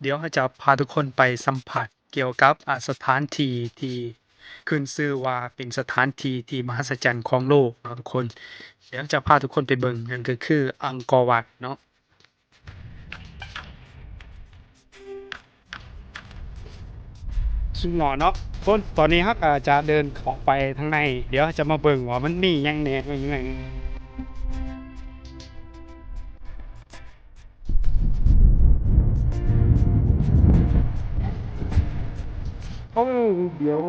ດຽວເຮົາຈະພາທຸກຄົນໄປສຳຜັດກ່ຽວກັບ ອາ ສະຖານທີ່ທີ່ຂຶ້ນຊື່ວ່າເປັນສະຖານທີ່ທີ່ມະຫັດສະຈັນຂອງໂລກເນາະທຸກຄົນ. ດຽວເຮົາຈະພາທຸກຄົນໄປເບິ່ງ ນັ້ນກໍຄືອັງກໍວັດເນາະ. ສຸດຍອດເນາະທຸກຄົນ. ຕອນນີ້ເຮົາກໍຈະເດີນເຂົ້າໄປທາງໃນ ດຽວເຮົາຈະມາເບິ່ງວ່າມັນມີຫຍັງແດ່. ໂອ້ ດຽວ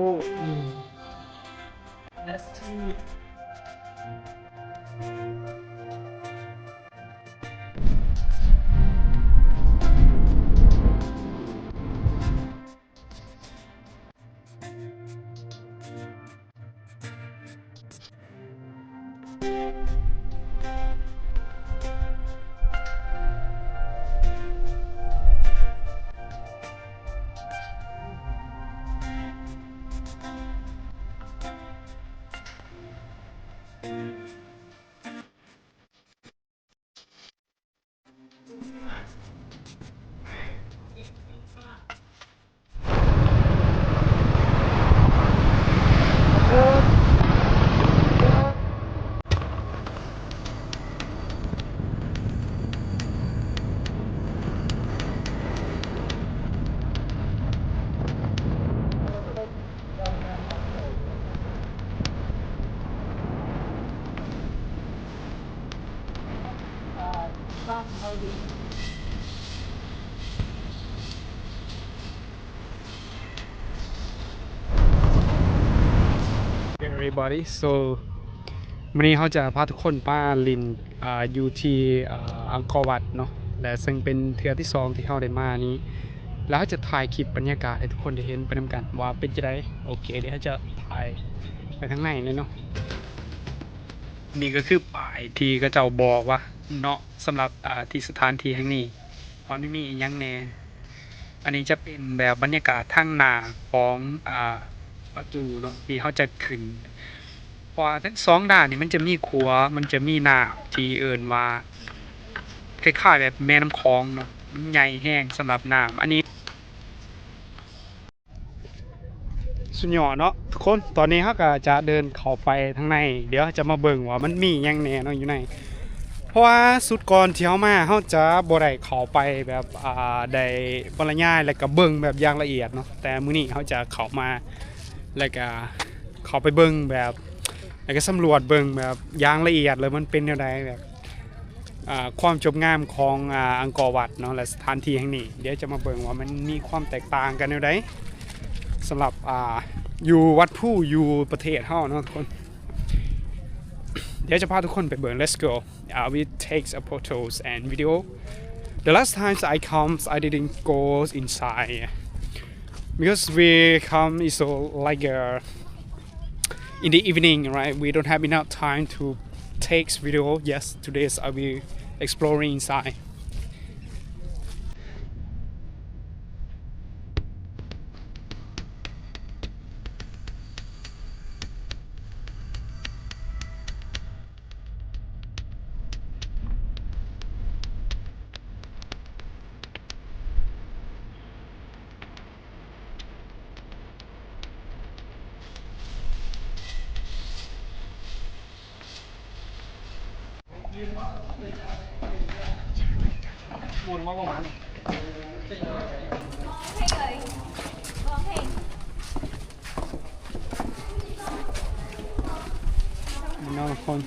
Everybody, so ມື້ນີ້ເຮົາຈະພາທຸກຄົນມາຫຼິ້ນ ອ່າ ຢູ່ທີ່ ອ່າ ອັງກໍວັດເນາະ ແລະ ເຊິ່ງເປັນເທື່ອທີສອງທີ່ເຮົາໄດ້ມານີ້ ແລ້ວເຮົາຈະຖ່າຍຄລິບບັນຍາກາດໃຫ້ທຸກຄົນໄດ້ເຫັນໄປນຳກັນວ່າເປັນຈັ່ງໃດ. ໂອເຄ ດຽວເຮົາຈະຖ່າຍໄປທາງໃນເລີຍເນາະ. ນີ້ກໍຄືປ້າຍທີ່ເຂົາເຈົ້າບອກວ່າເນາະ ສຳລັບ ອ່າ ທີ່ສະຖານທີ່ແຫ່ງນີ້ວ່າມີ ມີອີ່ຫຍັງແດ່. ອັນນີ້ຈະເປັນແບບບັນຍາກາດທາງໜ້າຂອງ ອ່າ ປະຕູເນາະ ທີ່ເຮົາຈະຂຶ້ນ ເພາະວ່າທັງສອງດ້ານນີ້ມັນຈະມີຂົວ ມັນຈະມີນ້ຳທີ່ເອີ້ນວ່າ ຄ້າຍໆແບບແມ່ນ້ຳຂອງເນາະ ມັນໃຫຍ່ແຮງສຳລັບນ້ຳ. ອັນນີ້ ສຸດຍອດເນາະທຸກຄົນ. ຕອນນີ້ເຮົາກໍຈະເດີນເຂົ້າໄປທາງໃນ ດຽວເຮົາຈະມາເບິ່ງວ່າມັນມີຫຍັງແດ່ເນາະຢູ່ໃນ ເພາະວ່າຊຸດກ່ອນທີ່ເຮົາມາ ເຮົາຈະບໍ່ໄດ້ເຂົ້າໄປແບບ ອ່າ ໄດ້ບັນລະຍາຍ ແລ້ວກໍເບິ່ງແບບຢ່າງລະອຽດເນາະ ແຕ່ມື້ນີ້ເຮົາຈະເຂົ້າມາ ແລ້ວກໍເຂົ້າໄປເບິ່ງແບບ ແລ້ວກໍສຳຫຼວດເບິ່ງແບບຢ່າງລະອຽດເລີຍ ມັນເປັນແນວໃດ ແບບ ອ່າ ຄວາມຈົບງາມຂອງ ອ່າ ອັງກໍວັດເນາະ ແລະ ສະຖານທີ່ແຫ່ງນີ້ ດຽວຈະມາເບິ່ງວ່າມັນມີຄວາມແຕກຕ່າງກັນແນວໃດ ສຳລັບ ອ່າ ຢູ່ວັດພູຢູ່ປະເທດເຮົາເນາະທຸກຄົນ. ດຽວຈະພາທຸກຄົນໄປເບິ່ງ Let's go. Uh, we take a photos and video. The last times I come, I didn't go inside because we come is so like a in the evening, right? We don't have enough time to take video. Yes, today is I will exploring inside. ເນາະທຸກຄົນ.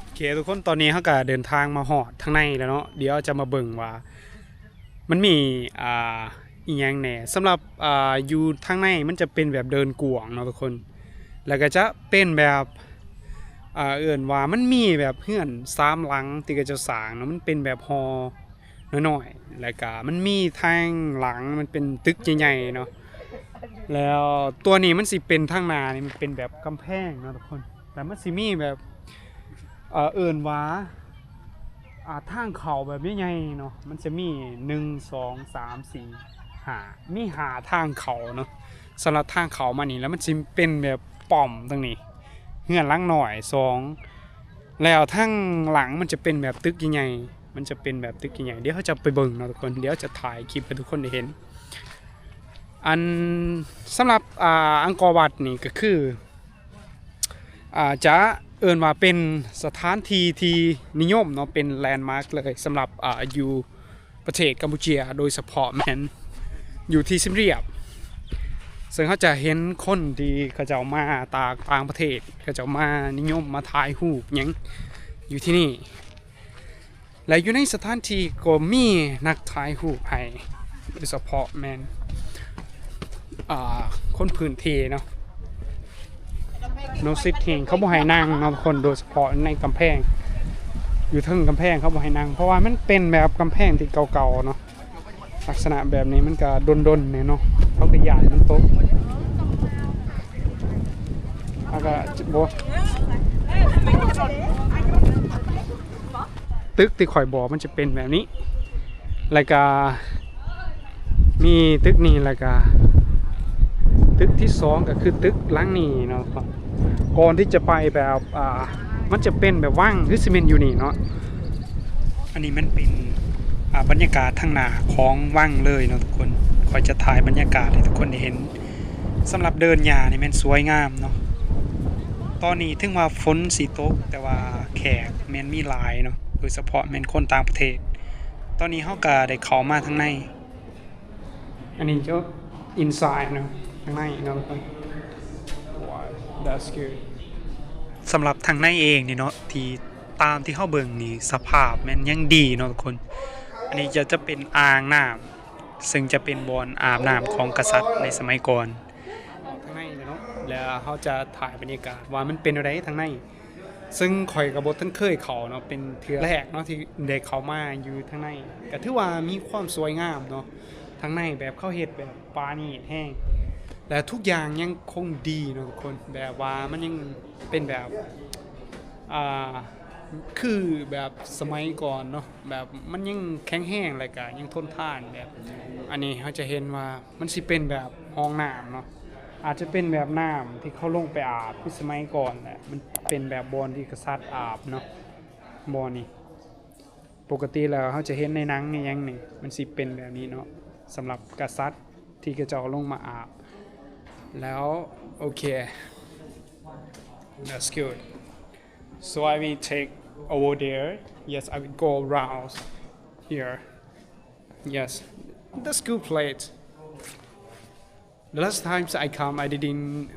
ໂອເຄທຸກຄົນ ຕອນນີ້ເຮົາກໍເດີນທາງມາຮອດທາງໃນແລ້ວເນາະ ດຽວຈະມາເບິ່ງວ່າ ມັນມີ ອ່າ ອີ່ຫຍັງແດ່ ສຳລັບ ອ່າ ຢູ່ທາງໃນມັນຈະເປັນແບບເດີ່ນກວ້າງເນາະທຸກຄົນ ແລ້ວກໍຈະເປັນແບບ ອ່າ ເອີ້ນວ່າມັນມີແບບເຮືອນສາມຫຼັງທີ່ເຂົາເຈົ້າສ້າງເນາະ ມັນເປັນແບບຫໍ່ນ້ອຍໆ ແລ້ວກໍມັນມີທາງຫຼັງມັນເປັນຕຶກໃຫຍ່ໆເນາະ ແລ້ວຕົວນີ້ມັນຊິເປັນທາງໜ້ານີ້ມັນເປັນແບບກຳແພງເນາະທຸກຄົນ ແລ້ວມັນຊິມີແບບ ເອີ ເອີ້ນວ່າ ອ່າ ທາງເຂົ້າແບບໃຫຍ່ໆເນາະ ມັນຈະມີ ໜຶ່ງ ສອງ ສາມ ສີ່ ຫ້າ ມີຫ້າທາງເຂົ້າເນາະ ສຳລັບທາງເຂົ້າມານີ້ ແລ້ວມັນຊິເປັນແບບປ້ອມຕາງນີ້ ເຮືອນຫຼັງນ້ອຍສອງ ແລ້ວທາງຫຼັງມັນຈະເປັນແບບຕຶກໃຫຍ່ ມັນຈະເປັນແບບຕຶກໃຫຍ່ໆ ດຽວເຮົາຈະໄປເບິ່ງເນາະທຸກຄົນ ດຽວຈະຖ່າຍຄລິບໃຫ້ທຸກຄົນໄດ້ເຫັນ. ອັນ ສຳລັບ ອ່າ ອັງກໍວັດນີ້ກໍຄື ອ່າ ຈະເອີ້ນວ່າເປັນສະຖານທີ່ທີ່ນິຍົມເນາະ ເປັນແລນມາກເລີຍສຳລັບ ອ່າ ຢູ່ປະເທດກຳປູເຈຍ ໂດຍສະເພາະແມ່ນຢູ່ທີ່ຊິມຣຽບ ເຊິ່ງເຮົາຈະເຫັນຄົນທີ່ເຂົາເຈົ້າມາຈາກຕ່າງປະເທດ ເຂົາເຈົ້າມານິຍົມມາຖ່າຍຮູບຫຍັງຢູ່ທີ່ນີ້. ແລະ ຢູ່ໃນສະຖານທີ່ກໍມີນັກຖ່າຍຮູບໃຫ້ ໂດຍສະເພາະແມ່ນ ອ່າ ຄົນພື້ນທີ່ເນາະ no sitting ເຂົາບໍ່ໃຫ້ນັ່ງເນາະທຸກຄົນ ໂດຍສະເພາະໃນກຳແພງ ຢູ່ເທິງກຳແພງເຂົາບໍ່ໃຫ້ນັ່ງ ເພາະວ່າມັນເປັນແບບກຳແພງທີ່ເກົ່າໆເນາະ. ລັກສະນະແບບນີ້ມັນກະດົນໆແດ່ເນາະ ເຂົາກະຢ້ານມັນຕົກ ເຮົາກະບໍ່ ຕຶກທີ່ຂ້ອຍບອກມັນຈະເປັນແບບນີ້ ແລ້ວກະມີຕຶກນີ້ ແລ້ວກະຕຶກທີສອງກະຄືຕຶກຫຼັງນີ້ເນາະ. ກ່ອນທີ່ຈະໄປແບບ ອ່າ ມັນຈະເປັນແບບວັງ ຄືຊິແມ່ນຢູ່ນີ້ເນາະ. ອັນນີ້ມັນເປັນ ອ່າ ບັນຍາກາດທາງໜ້າຂອງວັງເລີຍເນາະທຸກຄົນ. ຂ້ອຍຈະຖ່າຍບັນຍາກາດໃຫ້ທຸກຄົນໄດ້ເຫັນ. ສຳລັບເດີ່ນຫຍ້ານີ້ແມ່ນສວຍງາມເນາະ. ຕອນນີ້ເຖິງວ່າຝົນຊິຕົກ ແຕ່ວ່າແຂກແມ່ນມີຫຼາຍເນາະ ໂດຍສະເພາະແມ່ນຄົນຕ່າງປະເທດ. ຕອນນີ້ເຮົາກະໄດ້ເຂົ້າມາທາງໃນ. ອັນນີ້ຈະ inside ເນາະ ທາງໃນເນາະ. Wow, that's good. ສຳລັບທາງໃນເອງນີ້ເນາະ ທີ່ ຕາມທີ່ເຮົາເບິ່ງນີ້ ສະພາບແມ່ນຍັງດີເນາະທຸກຄົນ. ອັນນີ້ຈະ ຈະເປັນອ່າງນ້ຳ ເຊິ່ງຈະເປັນບ່ອນອາບນ້ຳຂອງກະສັດໃນສະໄໝກ່ອນ. ທາງໃນເນາະ ແລ້ວເຮົາຈະຖ່າຍບັນຍາກາດວ່າມັນເປັນແນວໃດທາງໃນ. ເຊິ່ງຂ້ອຍກໍບໍ່ທັນເຄີຍເຂົ້າເນາະ ເປັນເທື່ອແລກເນາະທີ່ໄດ້ເຂົ້າມາຢູ່ທາງໃນ ກໍຖືວ່າມີຄວາມສວຍງາມເນາະ. ທາງໃນແບບເຂົາເຮັດແບບປານີດແຮງ ແລະ ທຸກຢ່າງຍັງຄົງດີເນາະທຸກຄົນ ແບບວ່າມັນຍັງເປັນແບບ ອ່າ ຄືແບບສະໄໝກ່ອນເນາະ ແບບມັນຍັງແຂງແຮງ ແລະ ກະຍັງທົນທານ. ແບບອັນນີ້ເຮົາຈະເຫັນວ່າມັນຊິເປັນແບບຫ້ອງນ້ຳເນາະ ອາດຈະເປັນແບບນ້ຳທີ່ເຂົາລົງໄປອາບຄືສະໄໝກ່ອນແຫຼະ ມັນເປັນແບບບ່ອນທີ່ກະສັດອາບເນາະ ບ່ອນນີ້. ປົກກະຕິແລ້ວເຮົາຈະເຫັນໃນໜັງໃນຫຍັງນີ້ ມັນຊິເປັນແບບນີ້ເນາະ ສຳລັບກະສັດທີ່ເຂົາເຈົ້າລົງມາອາບ. ແລ້ວ ໂອເຄ that's good. So I will take over there. Yes, I will go around here. Yes, that's good place. The last times I come, I didn't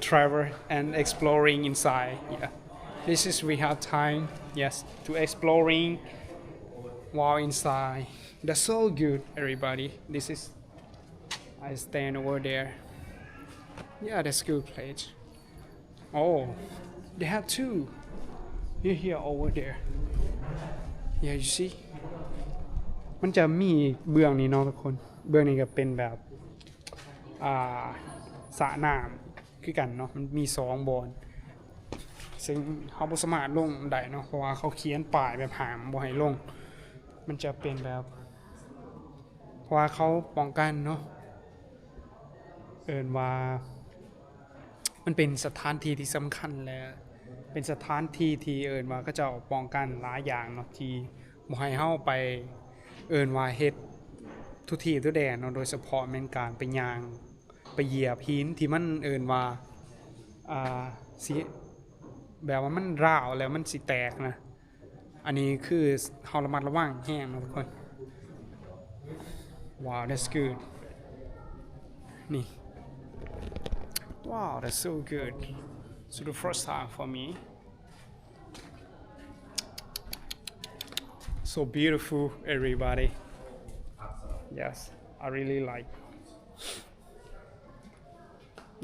travel and exploring inside. Yeah, this is we have time, yes, to exploring. Wow, inside, that's so good, everybody. This is, I stand over there. Yeah, that's good place. Oh, they have two. Here, here, over there. Yeah, you see. ມັນຈະມີເບື້ອງນີ້ເນາະທຸກຄົນ ເບື້ອງນີ້ກໍເປັນແບບ ອ່າ ສະນ້ຳຄືກັນເນາະ ມັນມີສອງບ່ອນ ເຊິ່ງເຮົາບໍ່ສາມາດລົງໄດ້ເນາະ ເພາະວ່າເຂົາຂຽນປ້າຍແບບຫ້າມບໍ່ໃຫ້ລົງ. ມັນຈະເປັນແບບ ເພາະວ່າເຂົາປ້ອງກັນເນາະ ເອີ້ນວ່າ ມັນເປັນສະຖານທີ່ທີ່ສຳຄັນ ແລະ ເປັນສະຖານທີ່ທີ່ເອີ້ນວ່າເຂົາເຈົ້າປ້ອງກັນຫຼາຍຢ່າງເນາະ ທີ່ບໍ່ໃຫ້ເຮົາໄປ ເອີ້ນວ່າເຮັດທຸກທີ່ທຸກແດນເນາະ ໂດຍສະເພາະແມ່ນການໄປຍ່າງ ໄປຢຽບຫີນທີ່ມັນເອີ້ນວ່າ ອ່າ ຊິ ແບບວ່າມັນຮ້າວແລ້ວມັນຊິແຕກນະ. ອັນນີ້ຄືເຮົາລະມັດລະວັງແຮງເນາະທຸກຄົນ. Wow, that's good. ນີ້ Wow, that's so good. So the first time for me. So beautiful, everybody. Yes, I really like.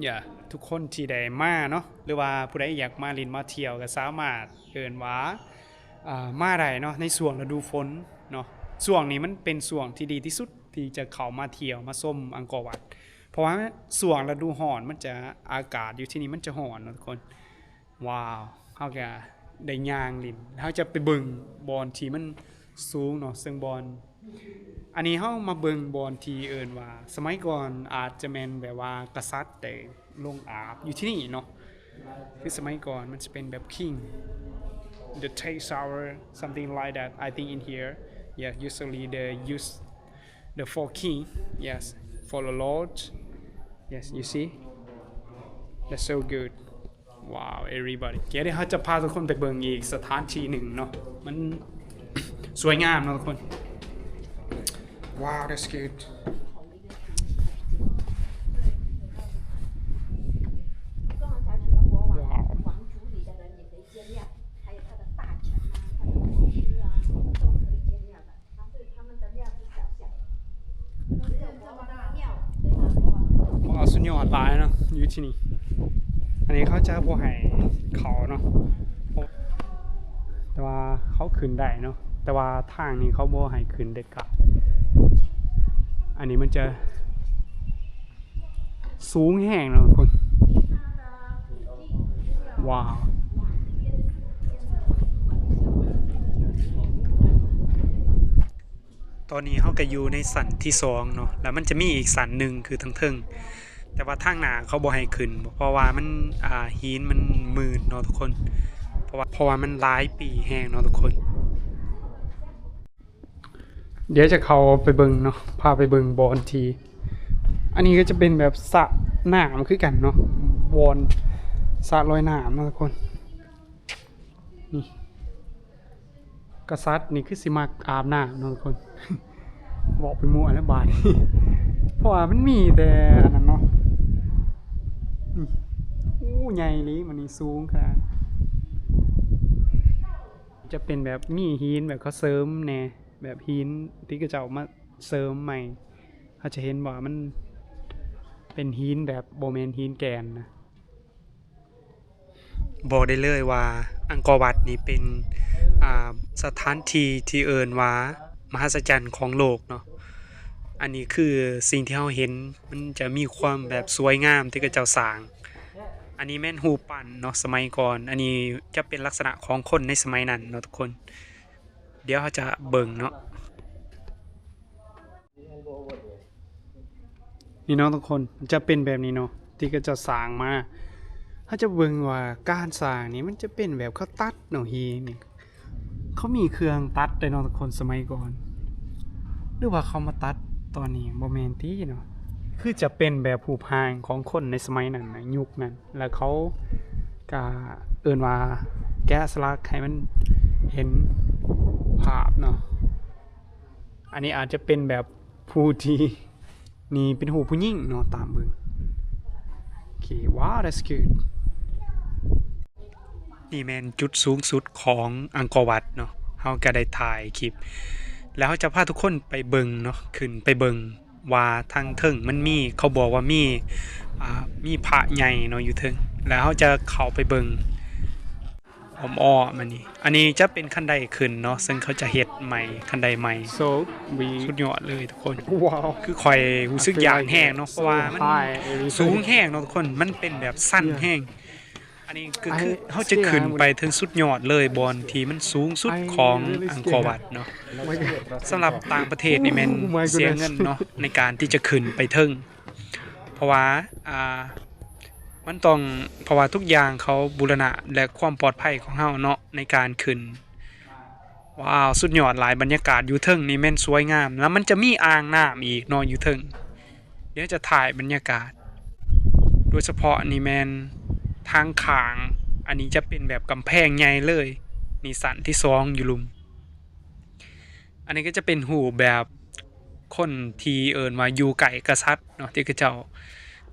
Yeah, ທຸກຄົນທີ່ໄດ້ມາເນາະ ຫຼືວ່າຜູ້ໃດຢາກມາຫຼິ້ນມາທ່ຽວ ກໍສາມາດເອີ້ນວ່າ ອ່າ ມາໄດ້ເນາະ ໃນຊ່ວງລະດູຝົນເນາະ. ຊ່ວງນີ້ມັນເປັນຊ່ວງທີ່ດີທີ່ສຸດທີ່ຈະເຂົ້າມາທ່ຽວມາຊົມອັງກໍວັດ ເພາະວ່າຊ່ວງລະດູຮ້ອນມັນຈະ ອາກາດຢູ່ທີ່ນີ້ມັນຈະຮ້ອນເນາະທຸກຄົນ. ວ້າວ ເຮົາກະໄດ້ຍ່າງຫຼິ້ນ ເຮົາຈະໄປເບິ່ງບ່ອນທີ່ມັນສູງເນາະ ເຊິ່ງບ່ອນ ອັນນີ້ເຮົາມາເບິ່ງບ່ອນທີ່ເອີ້ນວ່າ ສະໄໝກ່ອນອາດຈະແມ່ນແບບວ່າກະສັດໄດ້ລົງອາບຢູ່ທີ່ນີ້ເນາະ ຄືສະໄໝກ່ອນມັນຈະເປັນແບບຄິງ the Tate Tower, something like that, I think, in here. Yeah, usually they use the for king, yes, for the Lord. Yes, you see? That's so good. Wow, everybody. ໂອເຄ ດຽວເຮົາຈະພາທຸກຄົນໄປເບິ່ງອີກສະຖານທີ່ໜຶ່ງເນາະ. ມັນ ສວຍງາມເນາະທຸກຄົນ. Wow, that's good. Wow. ວ້າວ ສຸດຍອດຫຼາຍເນາະ ຢູ່ທີ່ນີ້. ອັນນີ້ເຂົາຈະບໍ່ໃຫ້ເຂົ້າເນາະ ແຕ່ວ່າເຂົາຂຶ້ນໄດ້ເນາະ ແຕ່ວ່າທາງນີ້ເຂົາບໍ່ໃຫ້ຂຶ້ນເດັດຂາດ. ອັນນີ້ມັນຈະ ສູງແຮງເນາະທຸກຄົນ. ວ້າວ ຕອນນີ້ເຮົາກໍຢູ່ໃນຊັ້ນທີສອງເນາະ ແລ້ວມັນຈະມີອີກຊັ້ນໜຶ່ງຄືທາງເທິງ ແຕ່ວ່າທາງໜ້າເຂົາບໍ່ໃຫ້ຂຶ້ນ ເພາະວ່າມັນ ອ່າ ຫີນມັນມື່ນເນາະທຸກຄົນ ເພາະວ່າ ເພາະວ່າມັນຫຼາຍປີແຮງເນາະທຸກຄົນ. ດຽວຈະເຂົ້າໄປເບິ່ງເນາະ ພາໄປເບິ່ງບ່ອນທີ່ ອັນນີ້ກໍຈະເປັນແບບສະນ້ຳຄືກັນເນາະ ບ່ອນສະລອຍນ້ຳເນາະທຸກຄົນ. ນີ້ ກະສັດນີ້ຄືຊິມັກອາບນ້ຳເນາະທຸກຄົນ. ເວົ້າໄປມົ້ວແລ້ວບາດນີ້ ເພາະວ່າມັນມີແຕ່ອັນນັ້ນເນາະ. ນີ້ ໂອ້ ໃຫຍ່ອີ່ຫຼີ ມັນນີ້ສູງຂະໜາດ. ຈະເປັນແບບມີຫີນແບບເຂົາເສີມແດ່ ແບບຫີນທີ່ເຂົາເຈົ້າມາເສີມໃໝ່. ເຮົາຈະເຫັນວ່າມັນເປັນຫີນແບບບໍ່ແມ່ນຫີນແກ່ນນະ. ບອກໄດ້ເລີຍວ່າອັງກໍວັດນີ້ເປັນ ອ່າ ສະຖານທີ່ທີ່ເອີ້ນວ່າມະຫັດສະຈັນຂອງໂລກເນາະ. ອັນນີ້ຄືສິ່ງທີ່ເຮົາເຫັນ ມັນຈະມີຄວາມແບບສວຍງາມທີ່ເຂົາເຈົ້າສ້າງ. ອັນນີ້ແມ່ນຮູບປັ້ນເນາະ ສະໄໝກ່ອນ. ອັນນີ້ຈະເປັນລັກສະນະຂອງຄົນໃນສະໄໝນັ້ນເນາະທຸກຄົນ. ດຽວເຮົາຈະເບິ່ງເນາະ. ນີ້ເນາະທຸກຄົນ ຈະເປັນແບບນີ້ເນາະ ທີ່ເຂົາເຈົ້າສ້າງມາ. ເຮົາຈະເບິ່ງວ່າການສ້າງນີ້ມັນຈະເປັນແບບເຂົາຕັດເນາະ ຫີນນີ້ ເຂົາມີເຄື່ອງຕັດເດ້ເນາະທຸກຄົນ ສະໄໝກ່ອນ ຫຼືວ່າເຂົາມາຕັດຕອນນີ້ ບໍ່ແມ່ນຕິເນາະ. ຄືຈະເປັນແບບຮູບຮ່າງຂອງຄົນໃນສະໄໝນັ້ນນະ ຍຸກນັ້ນ ແລ້ວເຂົາກະເອີ້ນວ່າແກະສະຫຼັກໃຫ້ມັນເຫັນພາບເນາະ. ອັນນີ້ອາດຈະເປັນແບບຜູ້ທີ່ ນີ້ເປັນຮູບຜູ້ຍິງເນາະ ຕາມເບິ່ງ. ໂອເຄ ວ້າວ that's good. ນີ້ແມ່ນຈຸດສູງສຸດຂອງອັງກໍວັດເນາະ. ເຮົາກະໄດ້ຖ່າຍຄລິບ ແລ້ວເຮົາຈະພາທຸກຄົນໄປເບິ່ງເນາະ ຂຶ້ນໄປເບິ່ງວ່າທາງເທິງມັນມີ ເຂົາບອກວ່າມີ ອ່າ ມີພະໃຫຍ່ເນາະຢູ່ເທິງ ແລ້ວເຮົາຈະເຂົ້າໄປເບິ່ງ ອ້ອມໆ ອັນນີ້ ອັນນີ້ຈະເປັນຄັນໄດຂຶ້ນເນາະ ເຊິ່ງເຂົາຈະເຮັດໃໝ່ ຄັນໄດໃໝ່. So we ສຸດຍອດເລີຍທຸກຄົນ. ວ້າວ ຄືຂ້ອຍຮູ້ສຶກຢ້ານແຮງເນາະ ເພາະວ່າມັນສູງແຮງເນາະທຸກຄົນ ມັນເປັນແບບຊັນແຮງ. ອັນນີ້ກໍຄືເຮົາຈະຂຶ້ນໄປເຖິງສຸດຍອດເລີຍ ບ່ອນທີ່ມັນສູງສຸດຂອງອັງກໍວັດເນາະ. ສຳລັບຕ່າງປະເທດນີ້ແມ່ນເສຍເງິນເນາະ ໃນການທີ່ຈະຂຶ້ນໄປເທິງ ເພາະວ່າ ອ່າ ມັນຕ້ອງ ເພາະວ່າທຸກຢ່າງເຂົາບູລະນະ ແລະ ຄວາມປອດໄພຂອງເຮົາເນາະ ໃນການຂຶ້ນ. ວ້າວ ສຸດຍອດຫຼາຍ ບັນຍາກາດຢູ່ເທິງນີ້ແມ່ນສວຍງາມ ແລ້ວມັນຈະມີອ່າງນ້ຳອີກເນາະຢູ່ເທິງ. ດຽວຈະຖ່າຍບັນຍາກາດ ໂດຍສະເພາະນີ້ແມ່ນທາງຂ້າງ ອັນນີ້ຈະເປັນແບບກຳແພງໃຫຍ່ເລີຍ. ນີ້ຊັ້ນທີສອງຢູ່ລຸ່ມ. ອັນນີ້ກໍຈະເປັນຮູບແບບຄົນທີ່ເອີ້ນວ່າຢູ່ໃກ້ກະສັດເນາະ ທີ່ເຂົາເຈົ້າ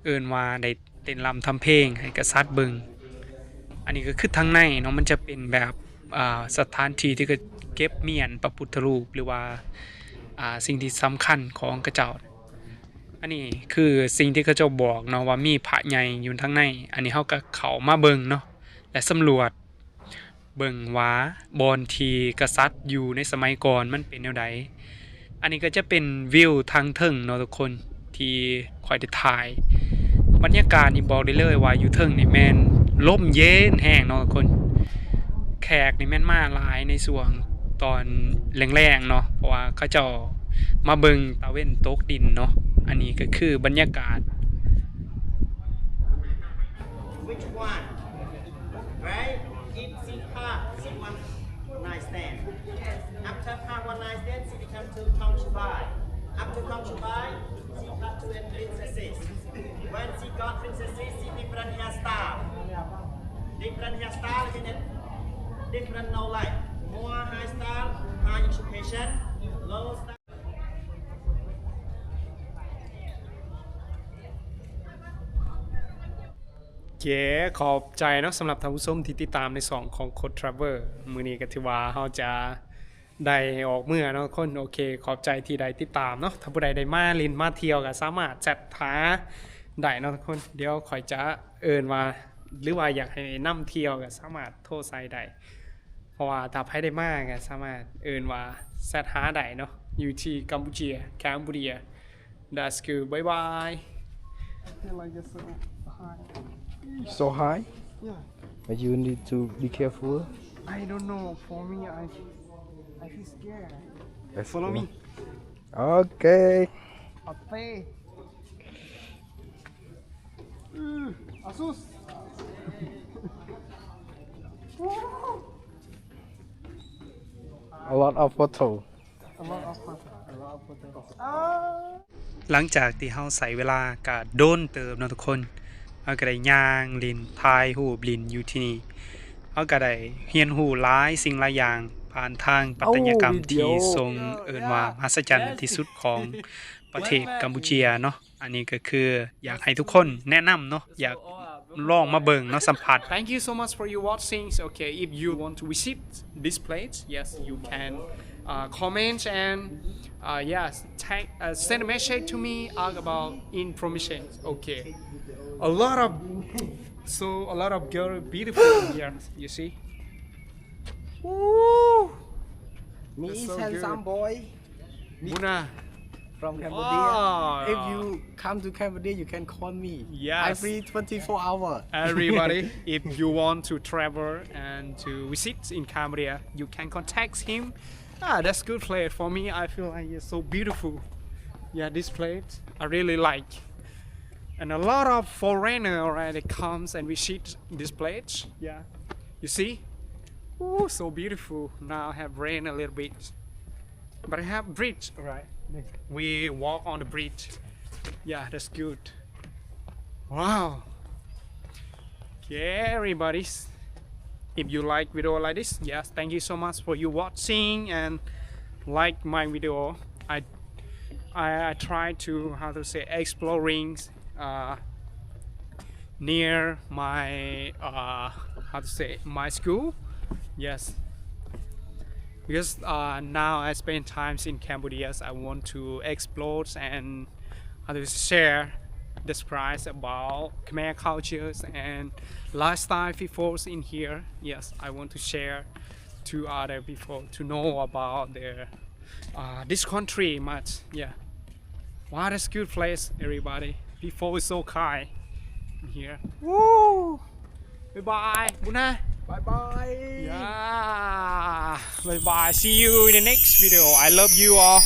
ເອີ້ນວ່າໄດ້ເຕັ້ນລຳທຳເພງໃຫ້ກະສັດເບິ່ງ. ອັນນີ້ກໍຄືທາງໃນເນາະ ມັນຈະເປັນແບບ ອ່າ ສະຖານທີ່ທີ່ເກັບມ້ຽນພະພຸດທະຮູບ ຫຼືວ່າ ອ່າ ສິ່ງທີ່ສຳຄັນຂອງເຂົາເຈົ້າ. ອັນນີ້ຄືສິ່ງທີ່ເຂົາເຈົ້າບອກເນາະ ວ່າມີພະໃຫຍ່ຢູ່ທາງໃນ. ອັນນີ້ເຮົາກໍເຂົ້າມາເບິ່ງເນາະ ແລະ ສຳຫຼວດ ເບິ່ງວ່າບ່ອນທີ່ກະສັດຢູ່ໃນສະໄໝກ່ອນມັນເປັນແນວໃດ. ອັນນີ້ກໍຈະເປັນວິວທາງເທິງເນາະທຸກຄົນ ທີ່ຂ້ອຍໄດ້ຖ່າຍ. ບັນຍາກາດນີ້ບອກໄດ້ເລີຍວ່າຢູ່ເທິງນີ້ແມ່ນລົມເຢັນແຮງເນາະທຸກຄົນ. ແຂກນີ້ແມ່ນມາຫຼາຍໃນຊ່ວງຕອນແລງໆເນາະ ເພາະວ່າເຂົາເຈົ້າມາເບິ່ງຕາເວັນຕົກດິນເນາະ. ອັນນີ້ກໍຄືບັນຍາກາດ. Which one? Right? Keep sit up. Sit one. Dubai. After come Dubai, she got to a princesses. When she got princesses, she different hairstyle. Different hairstyle mean different no life. More high style, high education, low style. ເຄ ຂອບໃຈເນາະ ສຳລັບທ່ານຜູ້ຊົມທີ່ຕິດຕາມໃນຊ່ອງຂອງ Code Travel. ມື້ນີ້ກໍຖືວ່າເຮົາຈະໄດ້ອອກເມືອເນາະທຸກຄົນ. ໂອເຄ ຂອບໃຈທີ່ໄດ້ຕິດຕາມເນາະ. ຖ້າຜູ້ໃດໄດ້ມາຫຼິ້ນມາທ່ຽວກໍສາມາດແຊັດຫາໄດ້ເນາະທຸກຄົນ. ດຽວຂ້ອຍຈະເອີ້ນວ່າ ຫຼືວ່າຢາກໃຫ້ນຳທ່ຽວກໍສາມາດໂທໃສ່ໄດ້. ເພາະວ່າຖ້າໃຜໄດ້ມາກໍສາມາດເອີ້ນວ່າແຊັດຫາໄດ້ເນາະ ຢູ່ທີ່ກຳປູເຈຍ Cambodia. That's good. Bye bye. I feel like it's so high. So high? Yeah. But you need to be careful. I don't know. For me, I I feel scared. Let's Follow go. me. Okay. Ate. Uh, Asus. A lot of photo. A lot of photo. A lot of photo. Ah. ຫຼັງຈາກທີ່ເຮົາໃຊ້ເວລາກະດົນເຕີບເນາະທຸກຄົນ, ເຮົາກະໄດ້ຍ່າງຫຼິ້ນ ຖ່າຍຮູບຫຼິ້ນຢູ່ທີ່ນີ້. ເຮົາກະໄດ້ຮຽນຮູ້ຫຼາຍສິ່ງຫຼາຍຢ່າງ ຜ່ານທາງປັດຕະຍາກຳທີ່ຊົງເອີ້ນວ່າມະຫັດສະຈັນທີ່ສຸດຂອງປະເທດກຳປູເຈຍເນາະ. ອັນນີ້ກໍຄືຢາກໃຫ້ທຸກຄົນແນະນຳເນາະ, ຢາກລອງມາເບິ່ງເນາະ, ສຳຜັດ. Thank you so much for your watching. Okay, if you want to visit this place, yes, you can, uh, comment and, uh, yes, tag, uh, send a message to me, uh, about information. Okay. A lot of, so a lot of girl beautiful here, you see. Woo! Me is handsome boy. Muna. From Cambodia. Wow. If you come to Cambodia, you can call me. Yes. I'm free twenty-four hour. Everybody, if you want to travel and to visit in Cambodia, you can contact him. Ah, that's good place for me. I feel like it's so beautiful. Yeah, this place I really like. And a lot of foreigner already comes and visit this place. Yeah. You see? Ooh, so beautiful. Now have rain a little bit. But I have bridge, alright. We walk on the bridge. Yeah, that's good. Wow. Okay, everybody. If you like video like this, yes, thank you so much for you watching and like my video. I, I, I try to, how to say, exploring, uh, near my, uh, how to say, my school. Yes. Because, uh, now I spend times in Cambodia, I want to explore and, how to share, describe about Khmer cultures and lifestyle people in here. Yes, I want to share to other people to know about their, uh, this country much. Yeah. What a good place, everybody. People is so kind here. Woo! Bye bye, Muna. Bye bye. Yeah. Bye bye. See you in the next video. I love you all.